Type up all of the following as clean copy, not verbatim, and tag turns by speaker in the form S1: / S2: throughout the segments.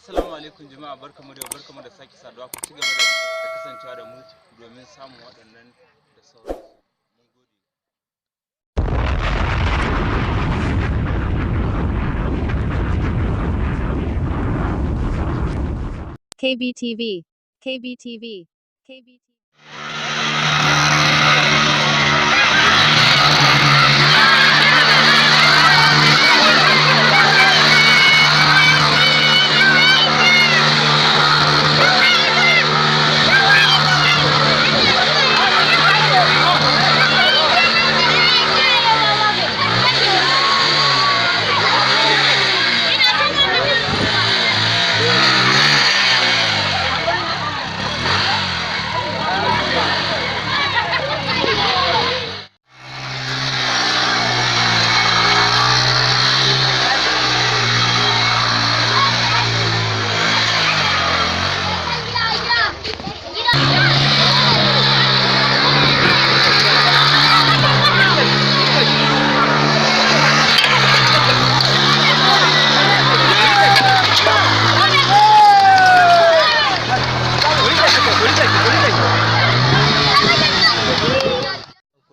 S1: Assalamu alaikum jama'a, barkamu da barkamu da sake saduwa. Ku ci gaba da kasancewa da mu domin samun waɗannan da sauransu. Mun gode.
S2: KBTV, KBTV, KBTV.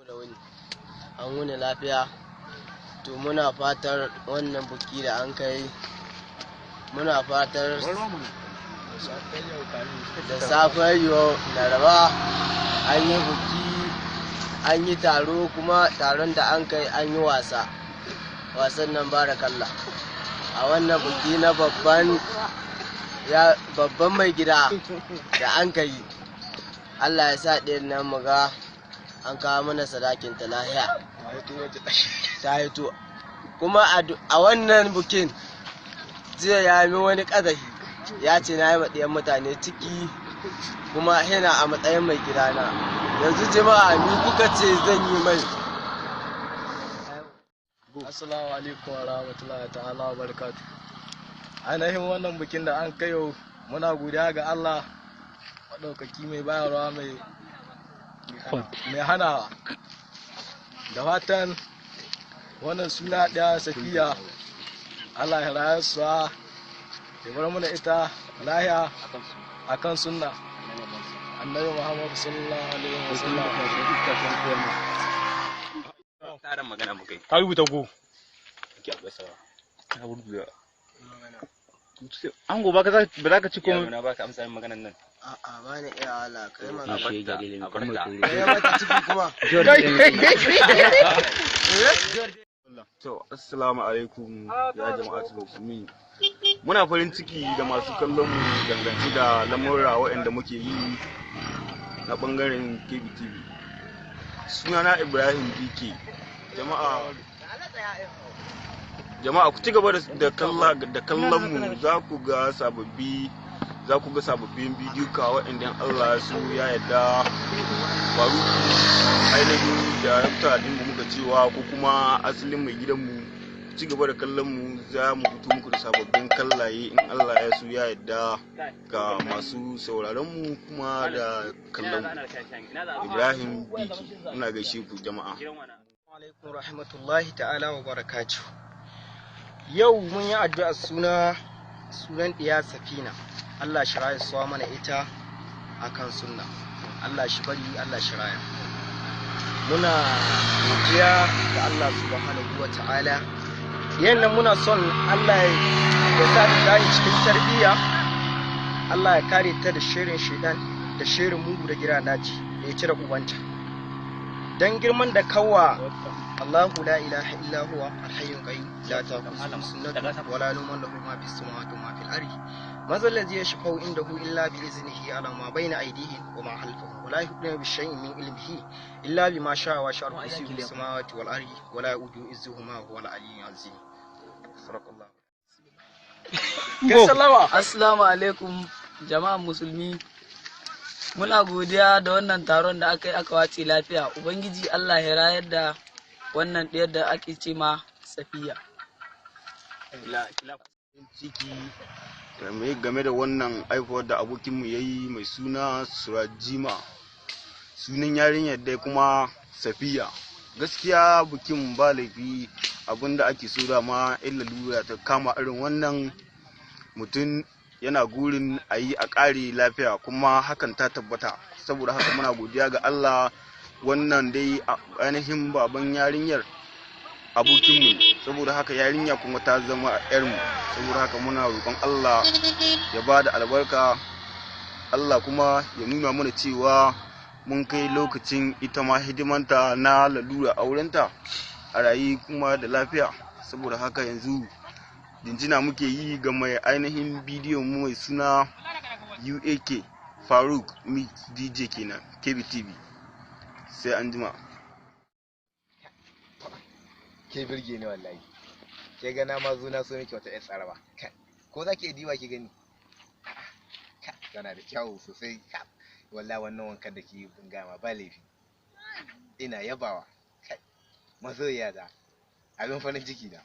S3: Da wuni an wuni lafiya. To, muna fatar wannan buki da an kai, muna fatar da safiyar yau Laraba an yi buki, an yi taro, kuma taron da an kai an yi wasa, wasan nan kalla a wannan buki na babban ya babban mai gida da an kai. Allah ya sa ɗayan nan mu ga an kawo mana sadakin ta lahiya ta hito. Kuma a wannan bukin jiya ya yi wani ƙazafi, ya ce na yi ɗiyan mutane ciki, kuma yana a matsayin mai gidana. Yanzu jama'a, ni kuka ce zan yi mai?
S4: Assalamu alaikum wa rahmatullahi ta'ala wa barakatuh. Ainihin wannan bikin da an kai yau, muna godiya ga Allah maɗaukaki mai bayarwa mai hanawa. Da fatan wannan suna ɗaya Safiya, Allah ya raya su ya bar mana ita lahiya akan sunna. Annabi Muhammad sallallahu alaihi wasallam.
S1: Tsarin magana muka yi.
S5: Ka rubuta go.
S1: Ake akwai sawa.
S5: Ka rubuta. Ango, ba za ka ci
S1: Yaro
S5: komai.
S1: na baka amsa yin maganan nan.
S3: A'a, ba ni iya wala kai magana.
S1: A barta.
S3: Kai mata ciki kuma.
S6: To, assalamu alaikum ya jama'atul musulmi. Muna farin ciki da masu kallon mu dangance da lamurra waɗanda muke yi na ɓangaren KBTV. Sunana Ibrahim BK. Jama'a, jama'a, ku ci gaba da kallon mu, za ku ga sababbi, za ku ga sababbin bidiyo waɗanda Allah su ya yarda faru ainihin darakta din mu muka cewa ko kuma asalin mai gidanmu. Ku ci gaba da kallon mu, za mu fito muku da sababbin kallaye in Allah ya so ya yarda. Ga masu sauraron mu kuma da kallon mu, Ibrahim Biki muna gaishe ku jama'a.
S4: Alaikum rahmatullahi ta'ala wa barakatuh. Yau mun yi addu'a suna, sunan ɗiya Safina. Allah shi raya suwa mana ita akan sunna. Allah shi bari, Allah shi raya. Muna godiya ga Allah subhanahu wa ta'ala. Ɗiyan nan muna son Allah ya sa ta tashi cikin tarbiyya. Allah ya kare ta da shirin shaidan da shirin mugu da gira daji da ya cire ubanta. Dan girman da kawa Allahu la ilaha illa huwa al-hayyul qayyum, la ta'khudhuhu sinatun wa la nawmun, lahu ma fis samawati wa ma fil ardi, man dhal ladhi yashfa'u indahu illa bi iznihi, ya'lamu ma bayna aydihim wa ma khalfahum, wa la yuhituna bi shay'in min ilmihi illa bima sha'a, wa sha'a kursiyyuhu samawati wal ardi, wa la ya'uduhu hifzuhuma wa huwa al-'aliyyul 'azim. Sadaqallahu.
S7: Assalamu alaikum jama'an musulmi. Muna godiya da wannan taron da aka yi aka wace lafiya. Ubangiji Allah ya rayar da wannan ɗiyar da ake ce ma Safiya.
S6: Ciki game da wannan aifuwar da abokinmu ya yi mai suna Surajima, sunan yarinyar dai kuma Safiya. Gaskiya bikin ba laifi, abinda ake so dama illa lura ta kama irin wannan mutum. Yana gurin a yi a ƙare lafiya, kuma hakan ta tabbata. Saboda haka muna godiya ga Allah. Wannan dai ainihin baban yarinyar abokinmu ne, saboda haka yarinya kuma ta zama 'yarmu. Saboda haka muna roƙon Allah ya ba da albarka, Allah kuma ya nuna mana cewa mun kai lokacin ita ma hidimanta na lalura aurenta, a rayu kuma da lafiya. Saboda haka yanzu jinjina muke yi ga mai ainihin bidiyon mu mai suna UAK Faruk Mix DJ kenan, KBTV. Sai an jima.
S8: Ke birge ni wallahi. Ke ga na ma zo na so miki wata ƴar tsaraba. Kai, ko za ki iya diba ki gani? A'a, kai, tana da kyau sosai. Kai, wallahi wannan wankan da ke yi gama ba laifi. Ina yabawa. Kai, masoyiya ta, abin farin ciki na.